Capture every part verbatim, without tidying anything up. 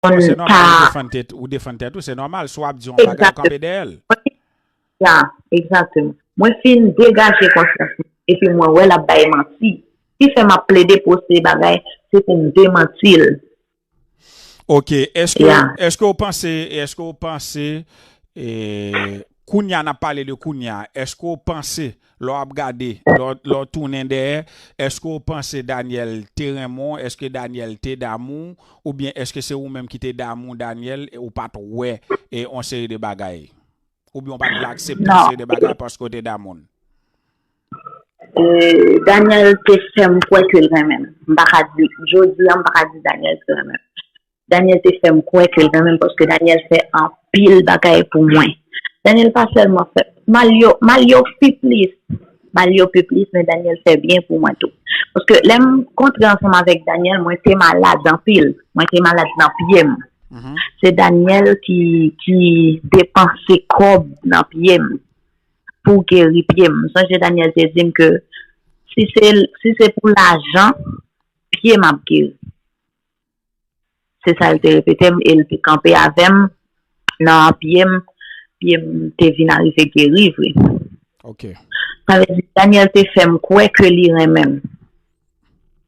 konn se nòmal ou defann tèt, ou defann tèt ou, se nòmal, si w ap di yon bagay, ou kanpe dèyè l. Ya, egzakteman. Mwen fin degaje konsyans mwen, epi mwen wè l ap bay manti. Ki fè m ap plede poste bagay, se pou m demanti l. Ok, èske, èske w panse, èske w panse, e, kounye a n ap pale de kounye a, èske w panse, lè w ap gade, lè w, lè w tounen dèyè, èske w panse Daniel te renmen w, èske Daniel te damou, oubyen èske se ou menm ki te damou Daniel e ou pa t wè e yon seri de bagay? Oubyen w pa t vle aksepte yon seri de bagay paske w te damou l? E, Daniel te fè m kwè ke l renmen m. M pa ka di, jodi a, m pa ka di Daniel te renmen m. Daniel te fè m kwè ke l renmen m paske Daniel fè anpil bagay pou mwen. Daniel pa sèlman fè, mal yo, mal yo pi plis. Mal yo pi plis, men Daniel fè byen pou mwen tou. Paske lè m kontre ansanm avèk Daniel, mwen te malad anpil. Mwen te malad nan pye m. Se Daniel ki, ki depanse kòb nan pye m pou geri pye m. M sonje Daniel te di m ke si se, si se pou lajan, pye m ap geri. Se sa l te repete m e l te kanpe avè m nan pye m, pye m te vin arive geri vre. Ok. Sa vle di Daniel te fè m kwè ke li renmen m.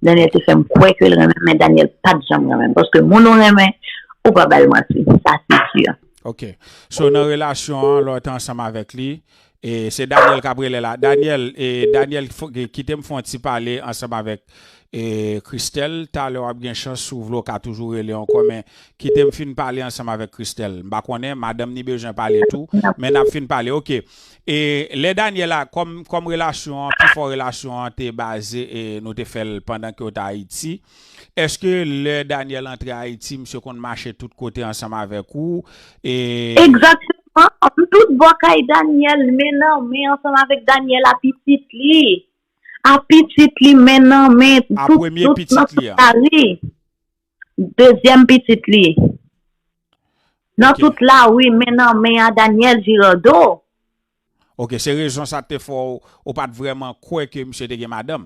Daniel te fè m kwè ke l renmen m, men Daniel pa t janm renmen m. Paske moun ou renmen, ou pa ba l manti. Sa se si. Ok. So, nan relasyon an, lè w te ansanm avèk li, e se Daniel k ap rele la. Daniel, e Daniel, kite m fè yon ti pale ansanm avèk e Christelle. Talè w ap gen chans, si w vle, w ka toujou rele ankò, men kite m fin pale ansanm avèk Christelle. M pa konnen, madanm ni bezwen pale tou, men n ap fin pale. Ok. E lè Daniel a, kòm, kòm relasyon an, pifò relasyon an te baze, e nou te fè l pandan ke w te Ayiti, èske lè Daniel antre Ayiti, misye konn mache tout kote ansanm avèk ou? E Egzakteman. M tout bò kay Daniel, men nan men ansanm avèk Daniel a pitit li. A pitit li, men nan men, tout, tout nan tout lari. Dezyèm pitit li. Nan tout lari, men nan men a Daniel Girardeau. Ok, se rezon sa k te fè w, ou pa t vrèman kwè ke misye te gen madanm?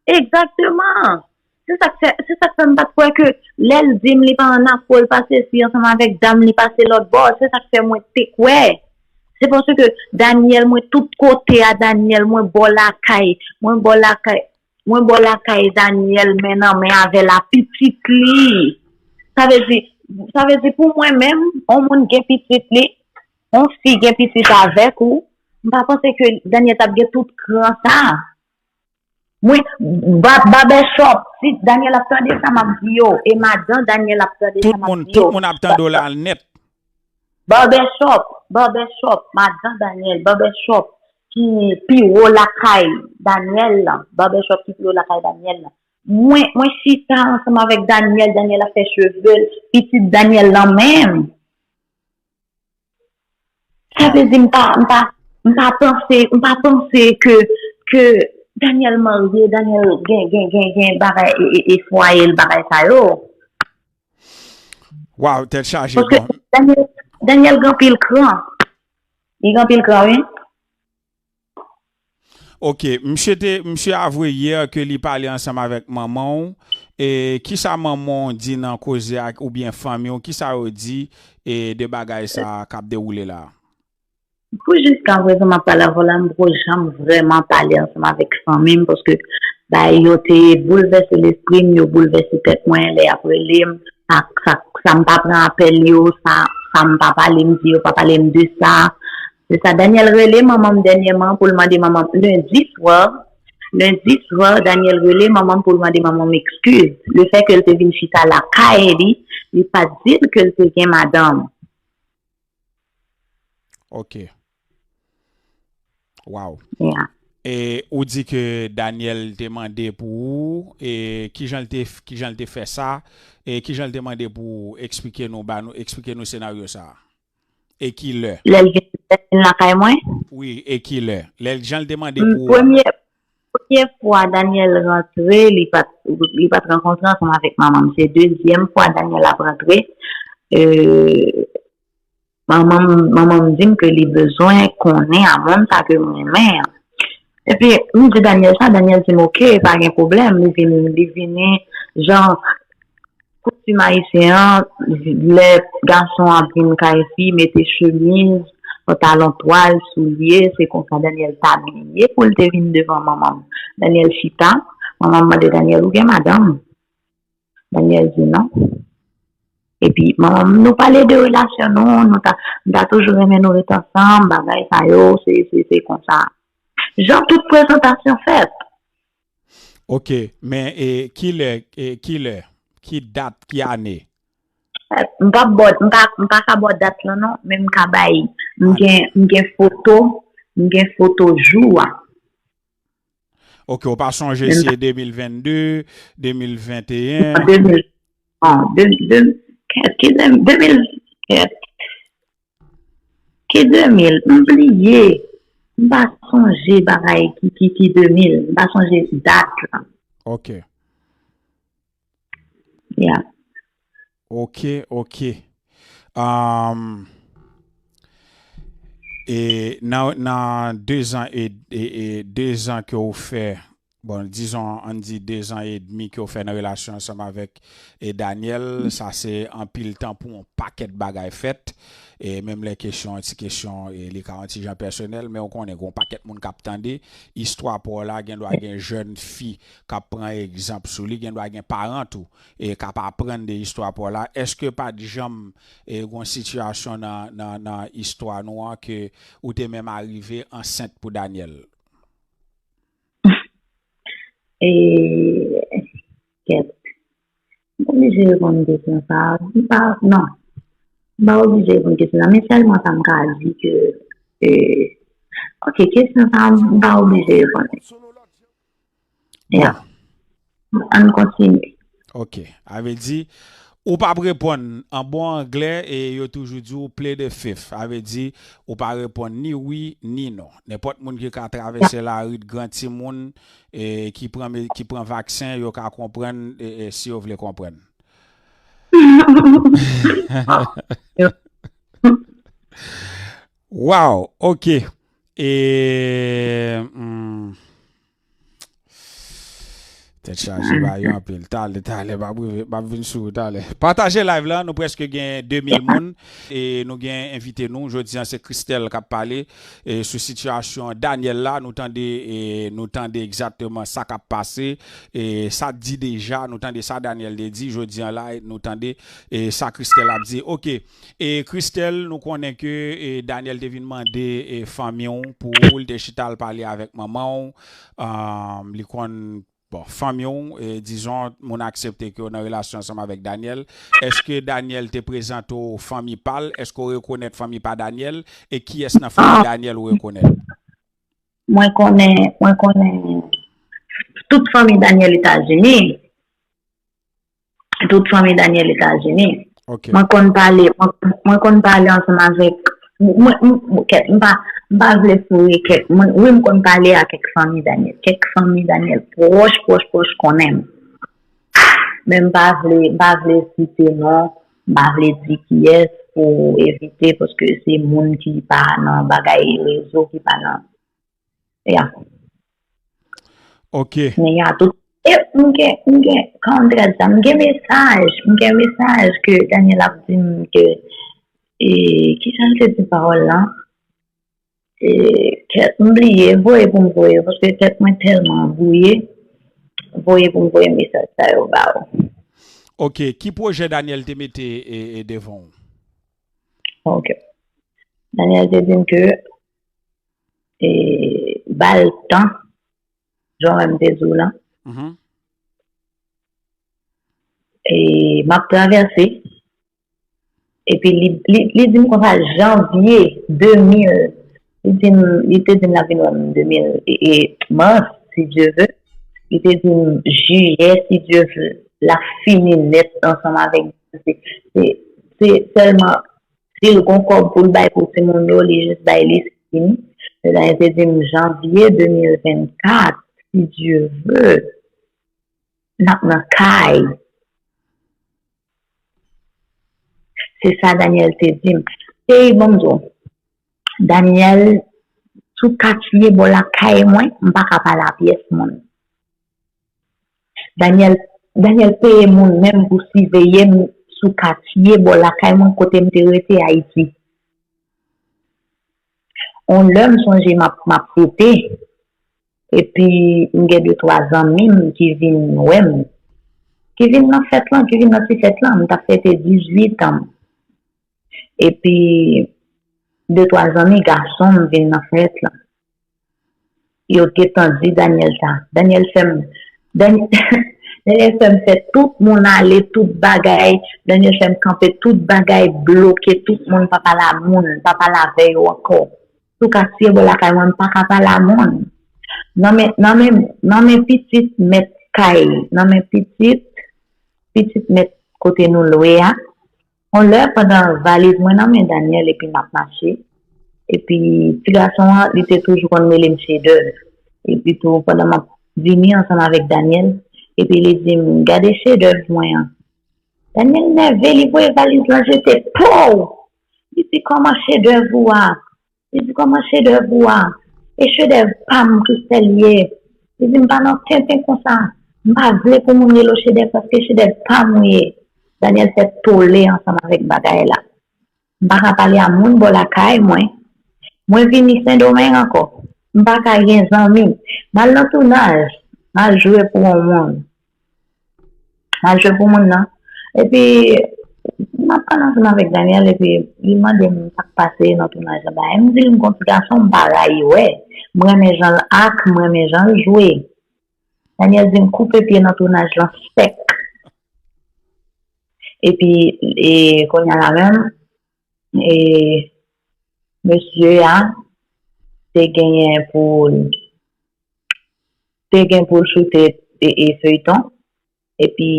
Egzakteman. Se sa k fè, se sa k fè m pa t kwè ke lè l di m li pa ann afwo, l pase si ansanm avèk dam li pase lòt bò, se sa k fè mwen te kwè. Se paske Daniel, mwen tout kote a Daniel, mwen bò lakay, mwen bò lakay, mwen bò lakay Daniel, men nan men avè l a pitit li. Sa vle di, sa vle di pou mwen menm, yon moun gen pitit li, yon fi gen pitit avèk ou, m pa panse ke Daniel t ap gen tout kran sa. Mwen, ba, Barbershop, si Daniel ap tande sa m ap di yo, e madan Daniel ap tande sa m ap di yo. Tout moun ap tande w la nèt. Barbershop, Barbershop, madan Daniel, Barbershop ki pi wo lakay Daniel lan, Barbershop ki pi wo lakay Daniel lan. Mwen, mwen chita ansanm avèk Daniel, Daniel ap fè cheve l, pitit Daniel lan menm. Sa vle di m pa, m pa, m pa panse, m pa panse ke, ke Daniel marye, Daniel gen, gen, gen, gen bagay e, e, e fwaye l, bagay sa yo. Waw, tèt chaje. Paske bon. Daniel, Daniel gen anpil kran. Li gen anpil kran, wi. Ok, misye te, misye avwe yè ke li pale ansanm avèk manman w. E kisa manman w di nan koze a oubyen fanmi w, kisa yo di e de bagay sa k ap dewoule la? Pou jiskaprezan m ap pale avè w la, m poko janm vrèman pale ansanm avèk fanmi m paske bagay yo te boulvèse lespri m, yo boulvèse tèt mwen lè y ap rele m, sa, sa, sa m pa pran apèl yo, sa, sa m pa pale, m di yo pa pale m de sa. Se sa, Daniel rele manman m dènyèman pou l mande manman m, lendi swa, lendi swa, Daniel rele manman m pou l mande manman m ekskiz. Lefètke l te vin chita lakay li, li pa t di l ke l te gen madanm. Ok. Waw. Yeah. E ou di ke Daniel te mande pou ou, e kijan l te, kijan l te fè sa, e kijan l te mande pou ou eksplike nou, ba nou, eksplike nou senaryo sa a. E ki lè? Lè l vin, lè l vin lakay mwen? Wi, e ki lè? Lè l, jan l te mande pou ou a. Premye, premye fwa Daniel rantre, li pa t, li pa t rankontre ansanm avèk manman m. Se dezyèm fwa Daniel ap rantre. E, manman m, manman m di m ke li bezwen konnen a moun sa ke m renmen an. Epi, m di Daniel sa, Daniel di m, "Oke, pa gen pwoblèm." Li vin, li vini, jan, kout Kostim ayisyen an, lè gason ap vin kay fi, mete chemiz, pantalon twal, soulye, se konsa Daniel t abiye pou l te vin devan manman m. Daniel chita, manman m mande Daniel, ou gen madanm? Daniel di non. Epi manman m, nou pale de relasyon nou, nou ta, m ta toujou renmen nou ret ansanm, bagay sa yo, se, se, se konsa. Jan tout prezantasyon fèt. Ok, men e, ki lè, e, ki lè, ki dat, ki ane? M pa bò, m pa, m pa ka bò dat lan non, men m ka bay. M gen, m gen foto, m gen foto jou a. Ok, ou pa sonje si e de mil vennde, de mil venteyen? De mil, ah, de, de, ki de, de mil, ki de mil, m bliye. M pa sonje bagay ki, ki, ki de mil, m pa sonje dat la. Ok. Yeah. Ok, ok. Um, e nan, nan dezan e, e, e dezan ke w fè, bon, dizon, ann di dezan edmi ke w fè nan relasyon ansanm avèk e Daniel, sa se anpil tan pou yon pakèt bagay fèt. E menm lè kesyon an, ti kesyon, e li ka yon ti jan pèsonèl, men w konnen, gen yon pakèt moun k ap tande istwa pa w la, gen dwa gen jèn fi k ap pran egzanp sou li, gen dwa gen paran tou e k ap aprann de istwa pa w la. Èske pa t janm e, gen yon sitiyasyon nan, nan, nan istwa nou an ke ou te menm arive ansent pou Daniel? E, kèt. M oblije reponn kesyon sa a. M pa, non. M pa oblije reponn kesyon sa a. Men sèlman sa m ka di ke, e, ok, kesyon sa a, m pa oblije reponn li. Yeah. Ann kontinye. Ok. A vle di, ou p ap reponn an bon anglè e yo toujou di w plead the fifth. A vle di, ou pa reponn ni wi, ni non. Nenpòt moun ki ka travèse lari, gran timoun, e ki pran, me- ki pran vaksen, yo ka konprann e, e si yo vle konprann. Wow, ok. E, hmm, tèt chaje ba yo anpil. Talè, talè, m ap rive, m ap vin sou ou talè. Pataje live la, nou prèske gen de mil moun. E nou gen envite nou. Jodi a, se Christelle k ap pale e, sou sitiyasyon Daniel la. Nou tande, e, nou tande egzakteman sa k ap pase. E, sa di deja, nou tande sa Daniel te di. Jodi a la, nou tande e, sa Christelle ap di. Ok. E, Christelle, nou konnen ke e, Daniel te vin mande e, fanmi w pou ou, li te chita al pale avèk manman w. Um, li konn, bon, fanmi w, e, dizon, moun aksepte ke w nan relasyon ansanm avèk Daniel. Èske Daniel te prezante w fanmi pa l? Èske w rekonèt fanmi pa Daniel? E kiyès nan fanmi Daniel ou rekonèt? Mwen konnen, mwen konnen tout fanmi Daniel Etazini. Tout fanmi Daniel Etazini. Ok. Mwen konn pale, mwen, mwen konn pale ansanm avèk, mwen, mwen, mwen, kèk, m pa, m pa vle foure kèk, mwen, wi, m konn pale a kèk fanmi Daniel. Kèk fanmi Daniel pwòch, pwòch, pwòch konnen m. Men m pa vle, m pa vle site non, m pa vle di kiyès pou evite, paske se moun ki pa nan bagay rezo, ki pa nan, ya. Ok. Men ya tout. E m gen, m gen, kòman m te ka di sa? M gen mesaj, m gen mesaj ke Daniel ap di m ke, e, ki jan l te di pawòl lan? E, kèt, m bliye, voye pou m voye, paske tèt mwen tèlman bwouye, voye pou m voye mesaj sa yo ba ou. Ok, ki pwojè Daniel te mete e, e devan w? Ok. Daniel te di m ke, e, ba l tan, jan w wè m te di w lan. Mhm. E, m ap travèse. Epi li, li, li di m konsa, janvye de mil, li di m, li te di m l ap vin wè m de mil e, e mas, si Dye ve. Li te di m jiyè, si Dye ve, l ap fini nèt ansanm avèk se, se, se sèlman si l gon kòb pou l bay pou timoun yo, li jis bay li, se fini. Sètadi te di m janvye de mil vennkat, si Dye ve, n ap nan kay. Se sa Daniel te di m. Ey, ban m di w, Daniel, sou katye bò lakay mwen, m pa ka pale a pyès moun. Daniel, Daniel peye moun menm pou siveye m sou katye bò lakay mwen kote m te rete Ayiti. On lè m sonje m ap, m ap fete, epi m gen de twa zanmi m ki vin wè m, ki vin nan fèt lan, ki vin nan ti fèt lan, m t ap fete dizuit an. Epi de twa zanmi gason m vin nan fèt lan. Yo gentan di Daniel sa. Daniel fè m, Dan- Daniel fè m fè tout moun ale, tout bagay. Daniel fè m kanpe tout bagay, bloke tout moun, pa pale a moun, pa pale avè yo ankò. Sou katye bò lakay mwen, m pa ka pale a moun. Nan men, nan men, nan men pitit mèt kay, nan men pitit, pitit mèt kote nou lwe a, on lè, pandan valiz mwen nan men Daniel epi m ap mache, epi ti gason an, li te toujou konn rele m chedèv. Epi tou, pandan m ap vini ansanm avèk Daniel, epi li di m, "Gade chedèv mwen an." Daniel nève, li voye valiz lan jete, pow! Li di, "Kòman chedèv ou a?" Li di, "Kòman chedèv ou a? E chedèv pa m, Christelle ye." Li di, "M pa nan tenten konsa. M pa vle pou moun rele w chedèv paske chedèv pa m ou ye." Daniel fè tole ansanm avèk bagay la. M pa ka pale a moun bò lakay mwen. Mwen vini Sendomeng ankò. M pa ka gen zanmi. M al nan tounaj. M al jwe pou yon moun. M al jwe pou moun nan. Epi, m ap pale ansanm avèk Daniel, epi li mande m sa k pase nan tounaj la. Bagay. M di l m gon ti gason, m pa rayi wè. M renmen jan l ak, m renmen jan l jwe. Daniel di m koupe pye nan tounaj lan sèk. Epi, e, kounye a la menm, e, mesye a te genyen pou l te gen pou l choute e, e feyton. Epi,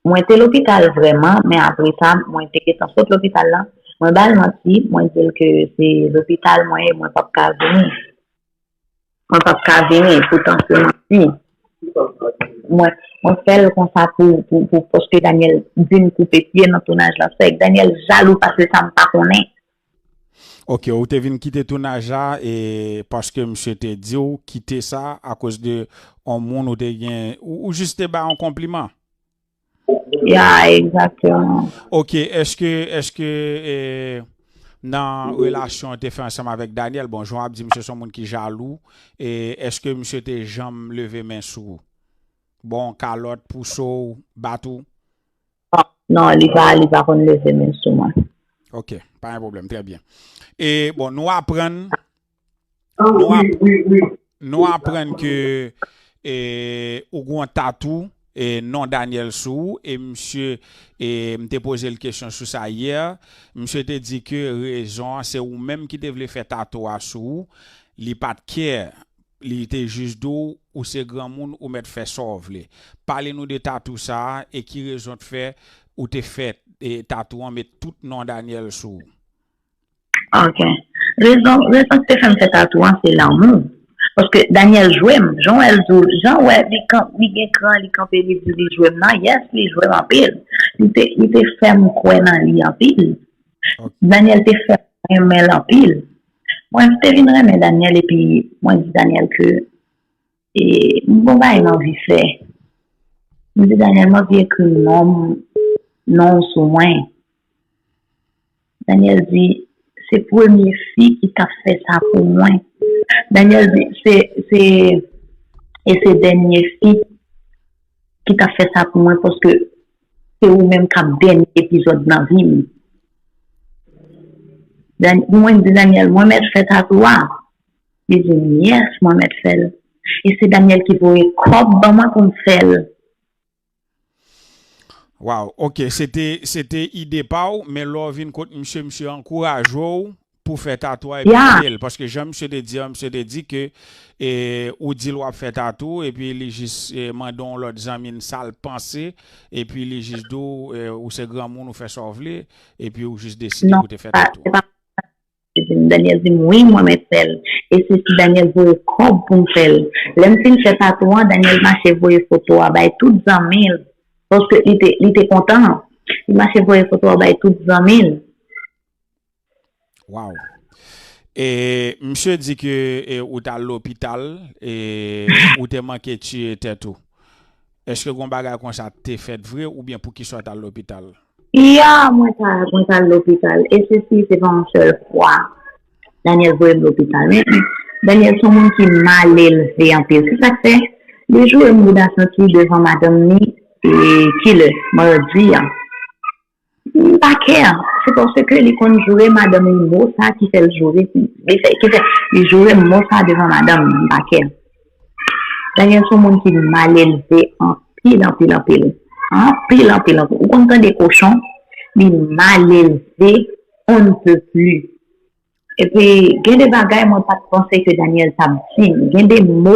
mwen te lopital vrèman, men apre sa, mwen te gentan sot lopital la. Mwen ba l manti, mwen di l ke se lopital mwen ye, mwen p ap ka vini. Mwen p ap ka vini, poutan se manti. Mwen, mwen fè l konsa pou, pou, pou, paske Daniel vin koupe pye nan tounaj la. Fèk Daniel jalou pase sa m pa konnen. Ok, ou te vin kite tounaj la e paske misye te di w kite sa akoz de yon moun ou te gen, ou, ou jis te bay yon konpliman? Ya, egzakteman. Ok, èske, èske e, nan relasyon ou te fè ansanm avèk Daniel, bon, jan w ap di misye se yon moun ki jalou, e èske misye te janm leve men sou ou? Bon, kalòt, pouse w, bat ou? Non, li pa, li pa konn leve men sou mwen. Ok, pa gen pwoblèm, trè byen. E bon, nou aprann, nou, ap, nou aprann ke e, ou gen yon tatou, e, non Daniel sou ou, e misye, e, m te poze l kesyon sou sa yè, misye te di ke rezon an se ou menm ki te vle fè tatou a sou ou, li pa t kè, li te jis di w ou se granmoun ou mèt fè sa w vle. Pale nou de tatou sa a e ki rezon t fè ou te fè e, tatou an met tout non Daniel sou ou. Ok. Rezon, rezon ki te fè m fè tatou an se lanmou. Paske Daniel jwe m, jan w wè l di w, jan w wè li, kan, li gen kran, li kanpe, li di li jwe m nan, yes, li jwe m anpil. Li te, li te fè m kwè nan li anpil. Daniel te fè m renmen l anpil. Mwen te vin renmen Daniel epi mwen di Daniel ke e, m gon bagay m anvi fè. M di Daniel, m anvi ekri non m, non w sou mwen. Daniel di, se premye fi ki t ap fè sa pou mwen. Daniel di, se, se, e se dènye fi ki t ap fè sa pou mwen paske se ou menm k ap dènye epizòd nan vi m. Dan, mwen di Daniel, mwen mèt fè tatou a. Li di m, yes, mwen mèt fè l. E se Daniel ki voye kòb ban mwen pou m fè l. Waw, ok, se te, se te ide pa w, men lè w vin kot misye, misye ankouraje w pou fè tatou a epi peye l. Paske jan misye te di an, misye te di ke e, ou di l w ap fè tatou, epi li jis e, mande yon lòt zanmi l sa l panse, epi li jis di w e, ou se granmoun, ou fè sa w vle, epi ou jis deside pou te fè tatou. Li di m, Daniel di m, wi, mwen mèt fè l. E se si Daniel voye kòb pou m fè l. Lè m fin fè tatou an, Daniel mache voye foto a bay tout zanmi l. Paske li te, li te kontan. Li mache voye foto a bay tout zanmi l. Waw. E, misye di ke e, ou t al lopital e ou te manke tiye tèt ou. Èske yon bagay konsa te fèt vre oubyen poukisa w t al lopital? Ya, mwen t al, mwen t al lopital. E sesi, se pa yon sèl fwa Daniel voye m lopital. Men Daniel se yon moun ki mal elve anpil. Se sa k fè, li joure m bouda santi devan madanm ni, e, kilè, madi a. M pa kè. Se paske li konn joure madanm li mo sa ki fè l joure, li fè, ki fè li joure m mo sa devan madanm li, m pa kè. Daniel se yon moun ki mal elve anpil, anpil, anpil. Anpil, anpil, anpil. Ou konn tande kochon, li mal elve, on ne peut plus. Epi, gen de bagay mwen pa t panse ke Daniel t ap di m. Gen de mo.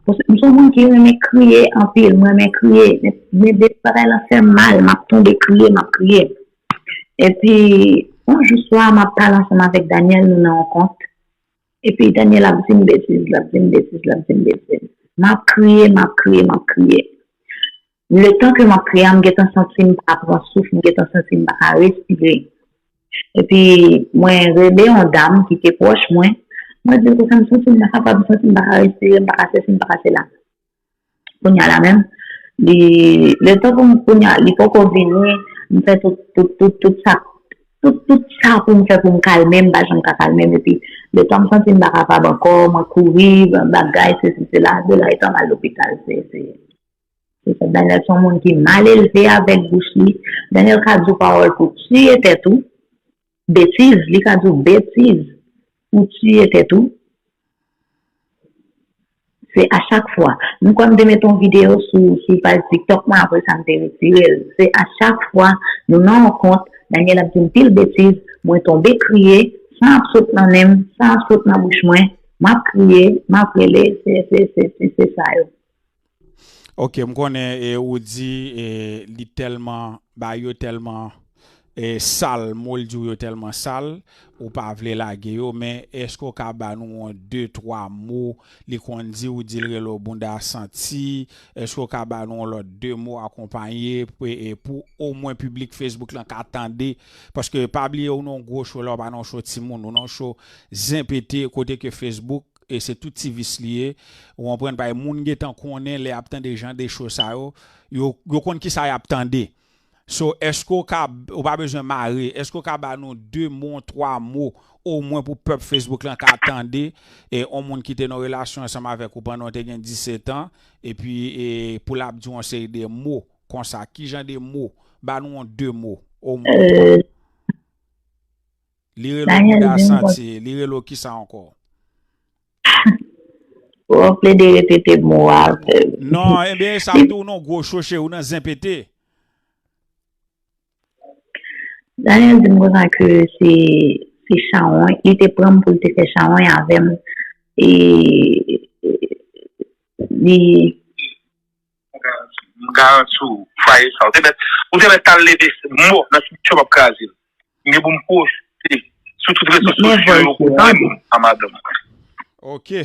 M se yon moun ki renmen kriye anpil, mwen renmen kriye. Men, men de bagay lan fè m mal, m ap tonbe kriye, m ap kriye. Epi, yon jou swa, m ap pale ansanm avèk Daniel, nou nan yon kont. Epi, Daniel ap di m betiz, l ap di m betiz, l ap di m betiz. M ap kriye, m ap kriye, m ap kriye. Letan ke m ap kriye a, m gentan santi m pa ka pran souf, m gentan santi m pa ka respire. Epi, mwen rele yon dam ki te pwòch mwen. Mwen di l konsa, m santi m pa kapab, m santi m pa ka respire, m pa ka sesi, m pa ka sela. Kounye a la menm, li, letan pou m, kounye a, li poko vini, m fè tout, tout, tout, tout sa, tout, tout sa pou m fè pou m kalme m, m pa janm ka kalme m. Epi, letan m santi m pa kapab ankò, mwen kouri, bagay, sesi, sela, de la etan m al lopital, se, se, se sa. Daniel se yon moun ki mal elve avèk bouch li. Daniel ka di w pawòl pou tiye tèt ou. Betiz, li ka di w betiz pou tiye tèt ou. Se a chak fwa. M kwè m te mete yon videyo sou, sou paj TikTok mwen, apre sa m te retire l. Se a chak fwa nou nan yon kont, Daniel ap di m pil betiz, mwen tonbe kriye, san ap sot nan nen m, san ap sot nan bouch mwen, m ap kriye, m ap rele, se, se, se, se, se sa yo. Ok, m konnen e, ou di e, li tèlman, bagay yo tèlman e, sal, mo l di w yo tèlman sal, ou pa vle lage yo, men èske w ka ba nou yon de, twa mo li konn di, ou di l rele w bounda santi, èske w ka ba nou yon lòt de mo akonpaye pou, e, pou omwen piblik Facebook lan ka tande, paske pa bliye ou nan yon gwo cho la, ou pa nan yon cho timoun, ou nan yon cho zen pete, kote ke Facebook e se tout ti vis li ye. Ou konprann, paske moun gentan konnen lè y ap tande jan de cho sa yo, yo, yo konn kisa y ap tande. So, èske w ka, ou pa bezwen mare, èske w ka ba nou de mo, twa mo, omwen pou pèp Facebook lan ka tande, e yon moun ki te nan relasyon ansanm avèk ou pandan w te gen disèt an, epi e, pou l ap di w yon seri de mo konsa, ki jan de mo, ba nou yon de mo, omwen twa. Li rele w bouda santi, li rele w kisa ankò? Ou ap plede repete mo a. Non, ebyen, sa m di w nan gwo cho cheri, ou nan zen pete. Daniel di m konsa ke se, se chawony, li te pran m pou l te fè chawony avè m. E li M garanti w, fwaye sa, ou te mèt, ou te mèt al leve mò nan simityè, m ap kraze l. M gen pou m poste sou tout rezo sosyo yo pou wè m a madanm mwen. Ok.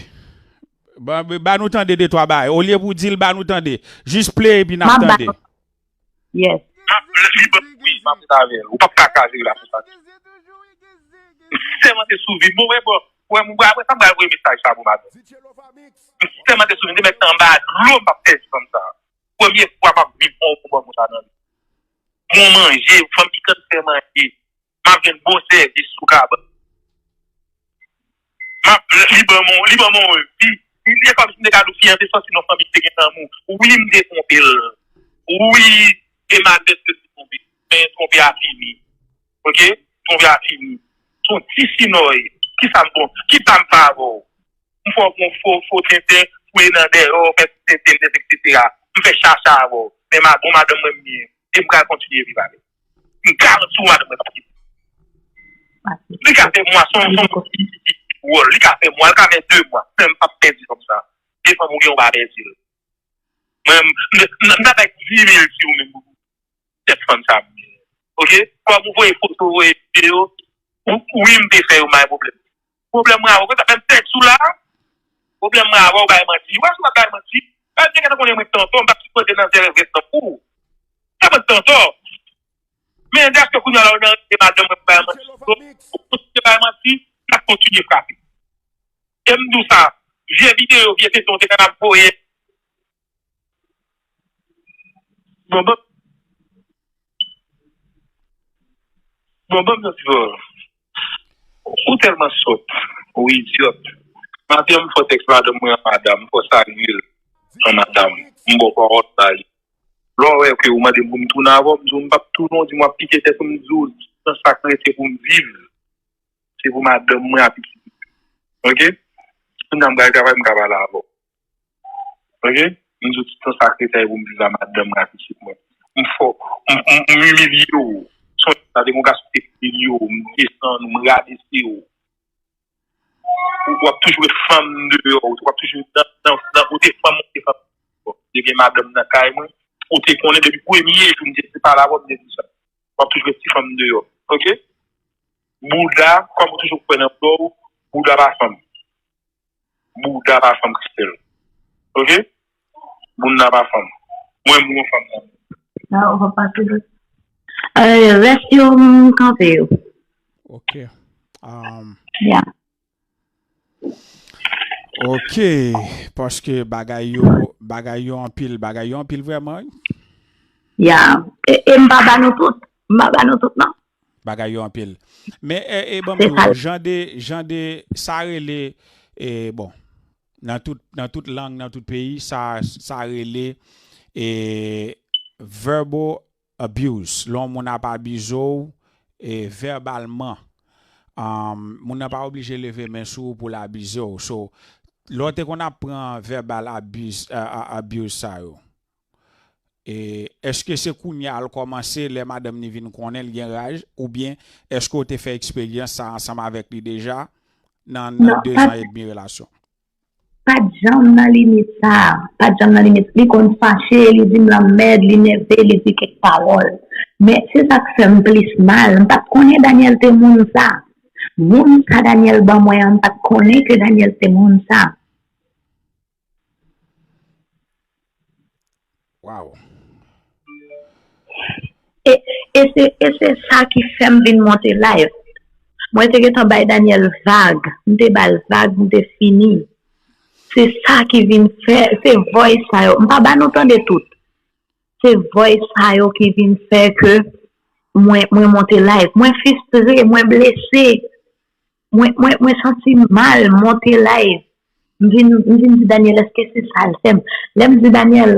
Ba, ba nou tande de twa bagay. Olye pou di l ba nou tande, jis play epi n ap tande. Yes. M ap li ban wi, m ap ret avè l. Ou p ap ka kraze relasyon sa. M sèmante sou vi m. Bon, men bon, wè, m, apre sa, m pral voye mesaj sa pou madanm. M sèmante sou vi m, te mèt anba dlo, m p ap pèdi fanm sa. Premye fwa m ap viv yon moman konsa nan vi m. Bon manje, fanm ki konn fè manje. M ap jwenn bon sèvis sou kabann. M ap, li ban m, li ban m yon vi. Li, li kòmsi m te ka di w fi an te sòti nan fanmi ki te gen lanmou. Wi, m te twonpe l. Wi, e malgre m te twonpe, men twonpe a fini. Ok? Twonpe a fini. Se yon ti sinòy. Kisa m bon? Kisa m fè avè w? M fè w fo, fo, fo tenten, fouye nan dèyè w, fè tenten, tenten, etsetera. M fè chacha avè w. Men ma, bon madanm mwen m ye. E m pral kontinye viv avè l. M garanti w madanm mwen p ap kite m. Li ka fè mwa, se yon, se yon ti, ti, ti, ti wòl. Li ka fè mwa, li ka fè de mwa. Men m p ap pèdi fanm sa. De fanm ou gen, ou pa pèdi l. Mwen, m, m, m, m ta bay dis mil si ou menm pou tèt fanm sa. Ok? Kòm ou voye foto, voye videyo, ou, wi, m te fè yo, m pa gen pwoblèm. Pwoblèm mwen avè w, konsa menm tèks ou la, pwoblèm mwen avè w, bay manti. Ou wè si w ap bay manti, e, nèg la konnen mwen tantò, m p ap sipoze nan zè rèv rès nan kou. Sa mwen tantò. Men dèske kounye a la ou nan rete madanm mwen pou bay manti, ou kontinye bay manti, m ap kontinye frape. E m di w sa, vye videyo, vye tenten w te kapab voye. Bon, bon. Bon, bon, bon, bon. Ou tèlman sòt, ou idyòt. Maten an, m fè tèks madanm mwen an madanm, m fè salye l an madanm. M ba w pawòl la. Lè w wè ke ou mande m pou m tounen avè w, m di w m p ap tounen, w di m w ap pike tèt ou, m di w, nan sa k rete pou m viv, se pou madanm mwen ak pitit mwen. Oke? Kounye a m pral travay, m ka pale avè w. Oke? M di w ti tan sa k rete pou m viv a madanm mwen ak pitit mwen. M fò, m, m, m imilye w. Sonje sa, te gon gason te imilye w, m desann ou, m rabese w. Ou, w ap toujou ret fanm deyò, ou w ap toujou nan, nan, nan, ou te fanm, ou te fanm. Bon, te gen madanm nan kay mwen, ou te konnen depi premye jou, m te, te pale avè w, m te di sa. W ap toujou ret ti fanm deyò. Oke? Bouda, kòm ou toujou kwè nan bouda w, bouda pa fanm. Bouda pa fanm, Christelle. Oke? Bouda pa fanm. Mwen, m gon fanm nan. Ah, ou pa pase lòt. Euh, rès yo, m kanpe yo. Ok. Um, Yeah. Ok, paske bagay yo, bagay yo anpil, bagay yo anpil vrèman, wi. Yeah. E, e m pa ba nou tout. M pa ba nou tout, non. Bagay yo anpil. Men, e, e, ban m Se di w, sa. Jan de, jan de, sa rele, e, bon, nan tout, nan tout lang, nan tout peyi, sa, sa rele, e, verbal abuse. Lè yon moun ap abize w, e, vèbalman, um, moun nan pa oblije leve men sou ou pou l abize w. So, lè w te konn ap pran verbal abuse, a, a, abuse sa yo, e, èske se kounye a l kòmanse, lè madanm ni vin konnen l gen raj, oubyen èske w te fè eksperyans sa ansanm avèk li deja nan, nan Non, de pa zan edmi relasyon? Pa t janm nan limit sa. Pa t janm nan limit. Li konn fache, li di m lanmèd, li nève, li di kèk pawòl. Men se sa k fè m plis mal. M pa t konnen Daniel te moun sa. Moun sa Daniel ban mwen an, m pa t konnen ke Daniel se moun sa. Wow. E, e se, e se sa ki fè m vin monte live. Mwen te gentan bay Daniel vag. M te ba l vag, m te fini. Se sa ki vin fè, se voice sa yo. M pa ba nou tande tout. Se voice sa yo ki vin fè ke mwen, mwen monte live. Mwen fistre, mwen blese. Mwen, mwen, mwen santi m mal, monte live. M vin, m vin di Daniel, èske se sa l fè m? Lè m di Daniel,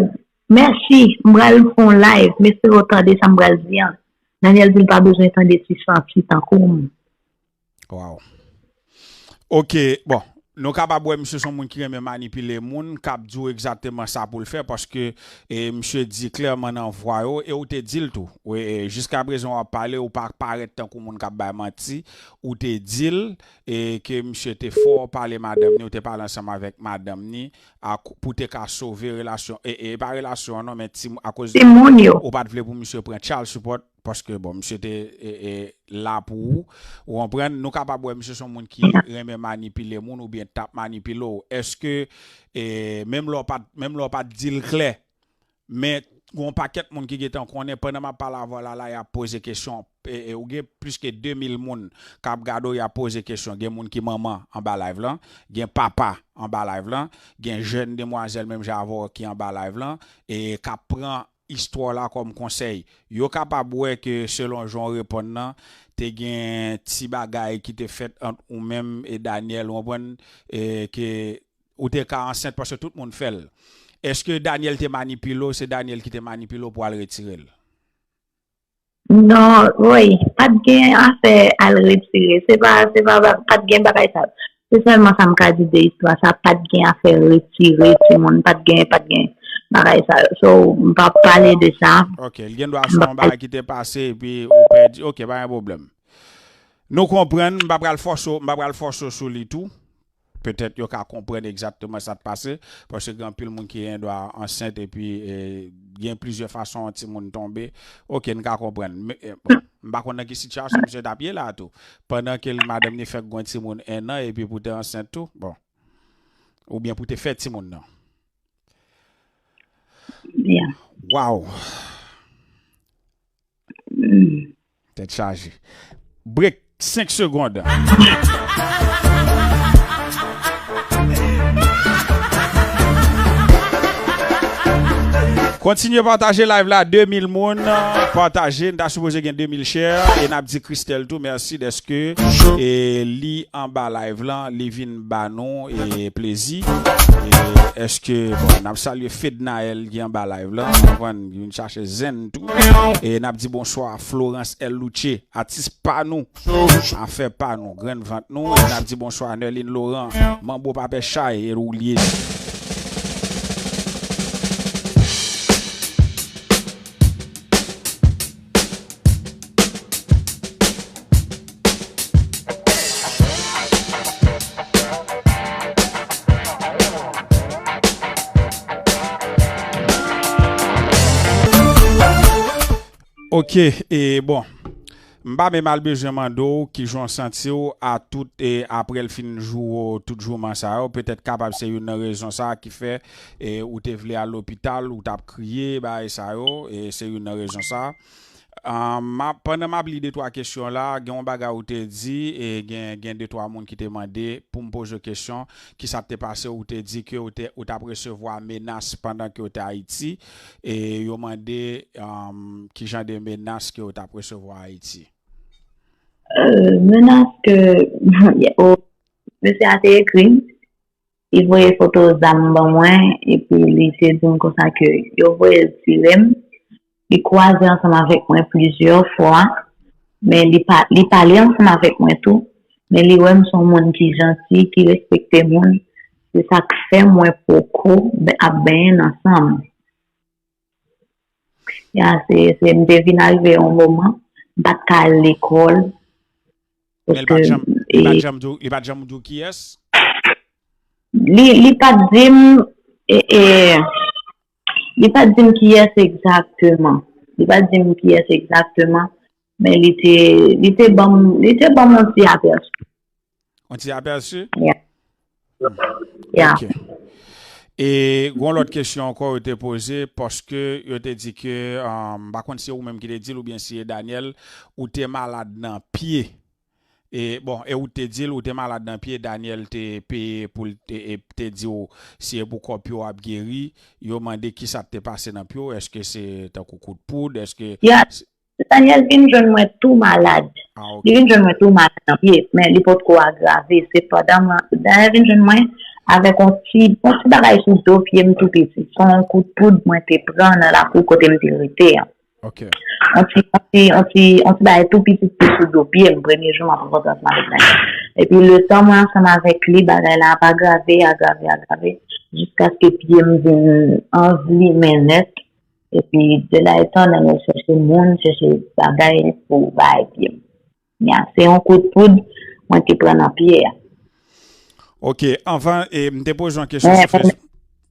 mèsi, m pral fè yon live, m espere w tande sa m pral di an. Daniel di l pa bezwen tande ti santi tankou m. Wow. Ok, bon. Nou kapab wè misye se yon moun ki renmen manipile moun, k ap di w egzakteman sa pou l fè, paske, e, misye di klèman nan vwa yo, e ou te di l tou. Wi, e, jiskaprezan w ap pale, ou pa parèt tankou moun k ap bay manti, ou te di l, e, ke misye te fò pale madanm ni, ou te pale ansanm avèk madanm ni, ak, pou te ka sove relasyon, e, e pa relasyon an non, men ti, akoz Timoun yo. Ou pa t vle pou misye pran child support, paske, bon, misye te, e, e, la pou ou. Ou konprann? Nou kapab wè misye se yon moun ki renmen manipile moun oubyen t ap manipile w. Èske, e, menm lè w pa t, menm lè w pa t di l klè, men gon pakèt moun ki gentan konnen, pandan m ap pale avè w la, la, y ap poze kesyon. E, e, ou gen plis ke de mil moun k ap gade w, y ap poze kesyon. Gen moun ki manman anba live lan, gen papa anba live lan, gen jèn demwazèl menm jan avè w ki anba live lan, e k ap pran istwa w la kòm konsèy. Yo kapab wè ke selon jan w reponn nan, te gen ti bagay ki te fèt ant ou menm e Daniel, ou konprann, e ke ou te ka ansent paske tout moun fè l. Èske Daniel te manipile w, se Daniel ki te manipile w pou al retire l? Non, wi, pa t gen afè al retire. Se pa, se pa, pa t gen bagay sa. Se sèlman sa m ka di de istwa sa, pa t gen afè retire timoun, pa t gen, pa t gen bagay sa yo. So, m p ap pale de sa. Ok, l gen dwa se yon bagay ki te pase epi ou pèdi. Ok, pa gen pwoblèm. Nou konprann, m pa pral fòse w, m pa pral fòse w sou li tou. Petèt yo ka konprann egzakteman sa t pase, paske gen anpil moun ki gen dwa ansent epi, e, gen plizyè fason yon timoun tonbe. Ok, n ka konprann. Men, e, bon, m pa konn nan ki sitiyasyon misye t ap ye la tou. Pandan ke l, madanm ni fèk gen yon timoun en an epi pou te ansent tou, bon. Oubyen pou te fè timoun nan. Yeah. Wow. Mm. Tèt chaje. Break, senk segonn. Kontinye pataje live la, de mil moun pataje, n ta sipoze gen de mil share, e n ap di Christelle tou mèsi dèske e li anba live lan, li vin ba nou e plezi. E èske, bon, n ap salye Fednaelle ki anba live lan, konprann, vin chache zen tou. E n ap di bonswa Florence L. Louche, atis pa nou, afè pa nou, grenn vant nou. E n ap di bonswa Nerline Laurent, manbo pa pè chay, e ou l ye. Ok, e bon. M pa menm al bezwen mande w kijan w santi w a tout, e apre l fin jou, tout jouman sa yo. Petèt kapab se youn nan rezon sa ki fè e ou te vle al lopital, ou t ap kriye, bagay sa yo, e se youn nan rezon sa. Ah, m ap, pandan m ap li de twa kesyon la, gen yon bagay ou te di, e gen, gen de twa moun ki te mande pou m poze w kesyon, kisa k te pase, ou te di ke ou te, ou t ap resevwa menas pandan ke w te Ayiti, e yo mande, um, ki jan de menas ke w t ap resevwa Ayiti. Euh, menas ke, oh, mesye a te ekri m, li voye foto zam ban mwen, epi li te di m konsa ke yo voye l tire m, li kwaze ansanm avèk mwen plizyè fwa, men li pa, li pale ansanm avèk mwen tou, men li wè m se yon moun ki janti, ki respekte moun, se sa k fè mwen poko ben-, ap benyen nan san m. Ya, se, se, m te vin arive yon moman, m pa t ka al lekòl, Men li pa t janm, li pa t janm di w, li pa t janm di w kiyès? Li, li pa t di m, e, e, li pa t di m kiyès egzakteman. Li pa t di m kiyès egzakteman, men li te, li te ban m, li te ban m yon ti apèsi. Yon ti apèsi? Yeah. Hmm. Yeah. Ok. E gon lòt kesyon ankò yo te poze, paske yo te di ke, um, m pa konn si se ou menm ki te di l oubyen si se Daniel, ou te malad nan pye. E, bon, e ou te di l, ou te malad nan pye, Daniel te peye pou l te, e, te di w, si e pou kò pye w ap geri, yo mande kisa k te pase nan pye w, èske se tankou kout poud, èske Yeah. Daniel vin jwenn mwen tou malad. Ah, ok. Li vin jwenn mwen tou malad nan pye, men li potko agrave. Sepandan, Daniel vin jwenn mwen avèk yon ti, yon ti bagay sou do pye m tou piti. Se yon kout poud mwen te pran nan lakou kote m te rete an. Ok. Yon ti, yon ti, yon ti, yon ti bagay tou pitit ki sou do pye m, premye jou m ap rankontre ansanm avèk Daniel. Epi letan mwen ansanm avèk li, bagay la ap agrave, agrave, agrave, jiskaske pye m vin anvlimen nèt. Epi de la etan, Daniel chèche moun, chèche bagay pou bay pye m. Ya, se yon kout poud mwen te pran nan pye a. Ok, anvan, e, m te poze yon kesyon sou Facebook.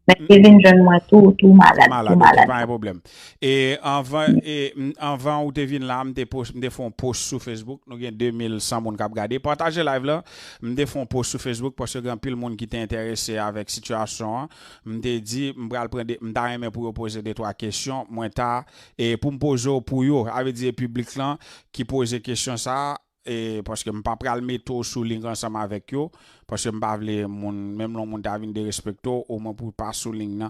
Men li vin jwenn mwen tou, tou malad, tou malad, ok, malad. Pa gen pwoblèm. E anvan, e, m, anvan ou te vin la, m te post, m te fè yon post sou Facebook. Nou gen de mil san moun k ap gade. Pataje live la. M te fè yon post sou Facebook paske gen anpil moun ki te enterese avèk sitiyasyon an. M te di, m pral pran de, m ta renmen pou yo poze de twa kesyon. Mwen ta, e pou m poze w pou yo, sa vle di e piblik lan ki poze kesyon sa a, e paske m pa pral mete w sou liy ansanm avèk yo, paske m pa vle moun, menm lè yon moun ta vin derespekte w, omwen pou w pa sou liy nan.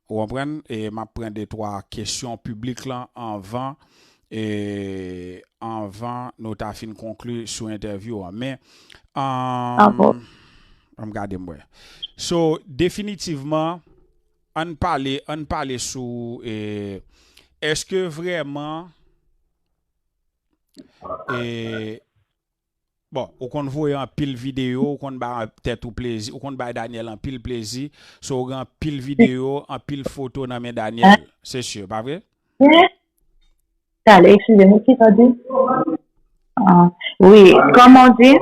Ou konprann? E m ap pran de twa kesyon piblik lan anvan, e anvan nou ta fin konkli sou entèvyou an. Men, um, ann gade m wè. So, definitivman, ann pale, ann pale sou, e, èske vrèman, e, bon, ou konn voye anpil videyo, ou konn bay tèt ou plezi, ou konn bay Daniel anpil plezi, so ou gen anpil videyo, anpil foto nan men Daniel, se si, pa vre? Talè, eskize m, ki sa w di? Ah, wi, kòman w di?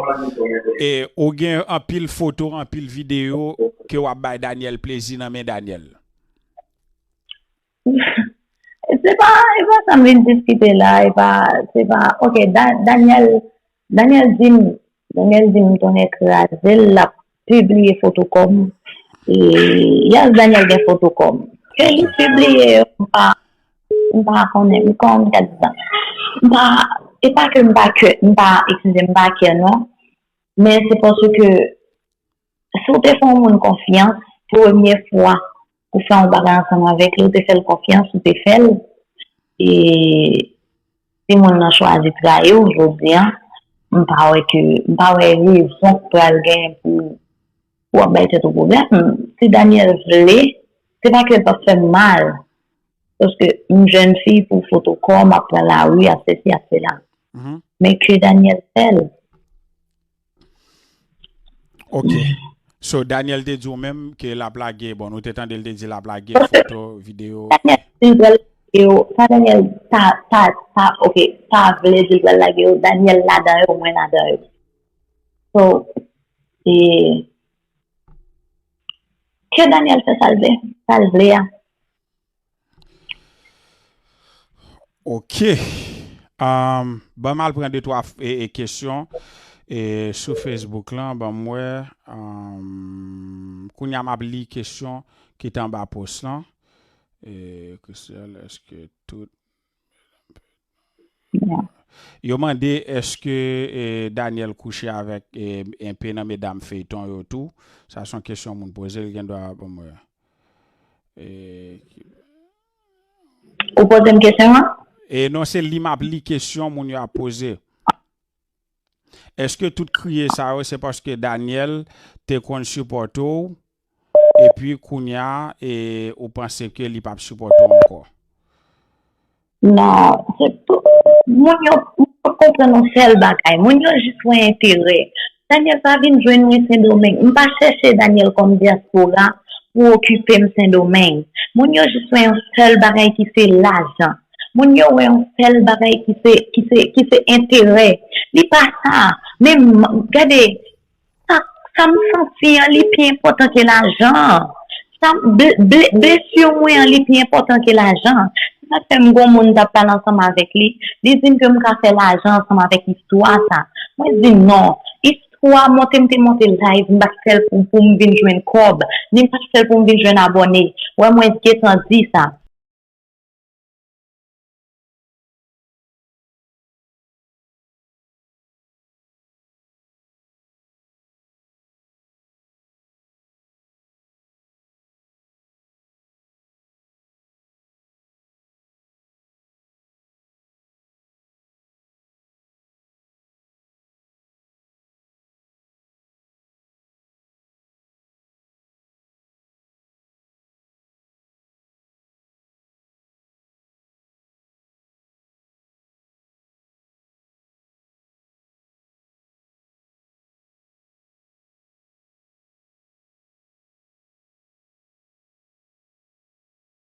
E ou gen anpil foto, anpil videyo ke w ap bay Daniel plezi nan men Daniel. Se pa, e pa sa m vin diskite la, e pa, se pa, ok, Da-, Daniel, Daniel di m, Daniel di m tonnè kraze l, l ap pibliye foto kò m. E, yes, Daniel gen foto kò m. Ke li pibliye yo, m pa, m pa konnen, m kòman m ka di sa. M pa, e pa ke m pa kè, m pa, eskize, m pa kè non. Men se paske si w te fè yon moun konfyans, premye fwa, ou fè yon bagay ansanm avèk li, ou te fè l konfyans, ou te fè l, e timoun nan chwazi trayi w jodi a, m pa wè ke, m pa wè rezon k pral genyen pou, pou w ap bay tèt ou pwoblèm. Si Daniel vle, se pa ke l p ap fè m mal. Paske m jèn fi pou foto kò, m ap pran lari, ap sesi, ap sela. Men ke Daniel fè l. Ok. So, Daniel te di w menm ke l ap lage, bon, nou te tande l te di l ap lage foto, videyo. Daniel di l pral lage yo, sa Daniel pa, pa, pa, ok, pa vle di l pral lage yo, Daniel ladan yo, mwen ladan yo. So, e, ke Daniel fè sa l vle, sa l vle a. Ok. Um, ban m al pran de twa e, e, kesyon e, sou Facebook lan, ban m wè. Um, kounye a m ap li kesyon ki te anba post lan. E, Christelle, èske tout. Yo mande èske e, Daniel kouche avèk e, enpe nan medam feyton yo tou. Sa se yon kesyon moun poze, li gen dwa ban m wè. E, Ou poze m kesyon an? E non, se li m ap li kesyon moun yo ap poze. Èske tout kriye sa yo se paske Daniel te konn sipòte w epi kounye a e, ou panse ke li p ap sipòte w ankò? Non, se tou. Moun yo, moun yo konprann yon sèl bagay. Moun yo jis wè enterè. Daniel pa vin jwenn mwen Sendomeng. M pa chèche Daniel kòm dyaspora pou okipe m Sendomeng. Moun yo jis wè yon sèl bagay ki se lajan. Moun yo wè yon sèl bagay ki se, ki se, ki se enterè. Li pa sa. Men m- gade, sa, sa m santi an, li pi enpòtan ke lajan. Sa, ble- ble- blesi mwen an, li pi enpòtan ke lajan. Se sa k fè m gon moun m t ap pale ansanm avèk li. Li di m ke m ka fè lajan ansanm avèk istwa sa. Mwen di non. Istwa monte m te monte live, m pa t fè l pou, pou m vin jwenn kòb, ni m pa t fè l pou m vin jwenn abòne. Wè mwen gentan di sa.